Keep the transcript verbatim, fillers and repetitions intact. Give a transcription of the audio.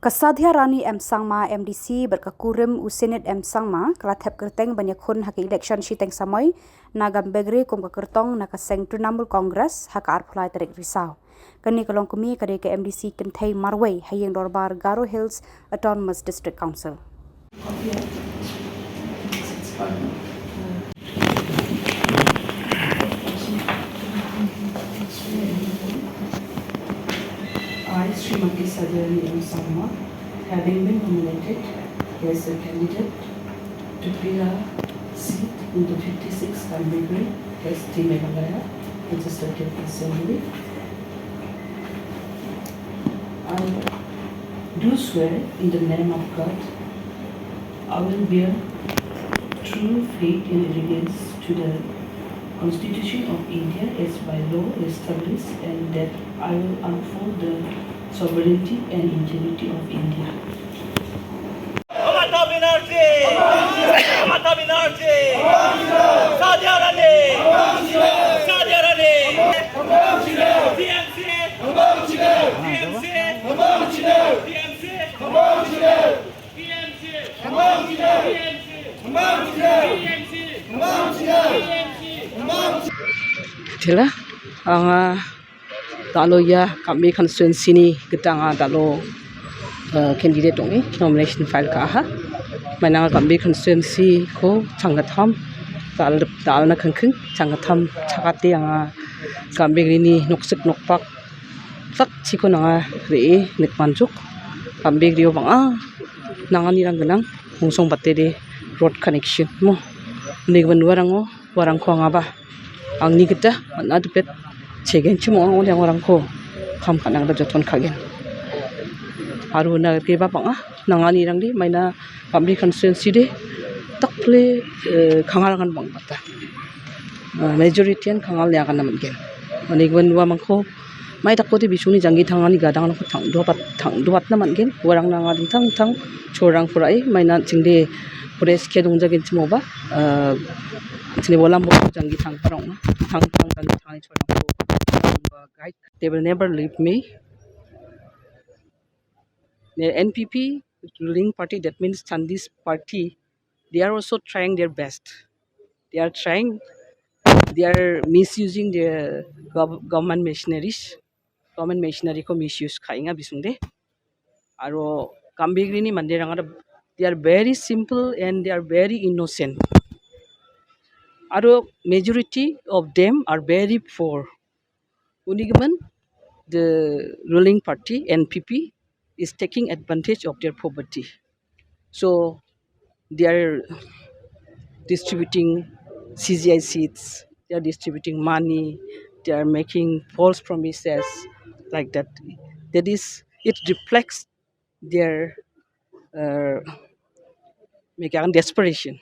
Kasadia Rani M Sangma, M D C, berkakurim Usenit M Sangma, kelatep kerteng banyakun hake election shiteng samoi, na Gambegre kum kakirtong na kaseng Trinamool Congress, haka arpulai tarik risau. Kani kalong kumi kadai ke M D C kentei marwei hayeng dorbar Garo Hills Autonomous District Council. I, Srimati Sadhirani M Sangma, having been nominated as a candidate to fill a seat in the fifty-six Gambegre S T Meghalaya Legislative Assembly, I do swear in the name of God, I will bear true faith and allegiance to the Constitution of India as by law established, and that I will uphold the sovereignty and integrity of India. Mamata Banerjee! Mamata Banerjee! Sadia Rani! Sadia Rani! T M C! T M C! T M C! Tela, anga dalo ia Gambegre constituency-ni gita anga dalo, eh, candidate ong·e nomination file ka·aha. Maina anga Gambegre constituency-ko changgatam dal-, dalna kangking changgatam chakate anga Gambegreni noksik nokpak sakchiko nanga re·e nikmanjok. Gambegreo bang·a nanganirang gnang, mongsong batede road connection mo. Unigimin uarango, uarangko angaba angni gita man·a dipet chegenchim ong·a, ong·ode anga uarangko kam ka·na gita joton ka·gen. Aro una rikeba bang·a nanganirangde maina Gambegre constituency de dakple, eh, kangarangan bang·bata. Ah, majority-an kangal niagana man·gen. Unigimin uamangko mai dakode bisongni janggi tangani gadangrangko tang·doabat-, tang·doatna man·gen. Uarangna anga dingtang dingtang cholrangko ra·e maina an·chingde forest ke dongjagenchimoba, ah, an·chingni bolam bokon janggi tanggiparang ong·a. Dingtang dingtang janggi tangani cholrangko, ah, guide. They will never leave me. The N P P ruling party, that means Chandi's party, they are also trying their best. They are trying, they are misusing the gov-, government machineries. Government machinery-ko misuse ka·enga bisongde. Aro Gambegreni manderangara, they are very simple and they are very innocent. Aro majority of them are very poor. Unigimin, the ruling party, N P P, is taking advantage of their poverty. So, they are distributing C G I seats, they are distributing money, they are making false promises like that. That is, it reflects their, uh, desperation.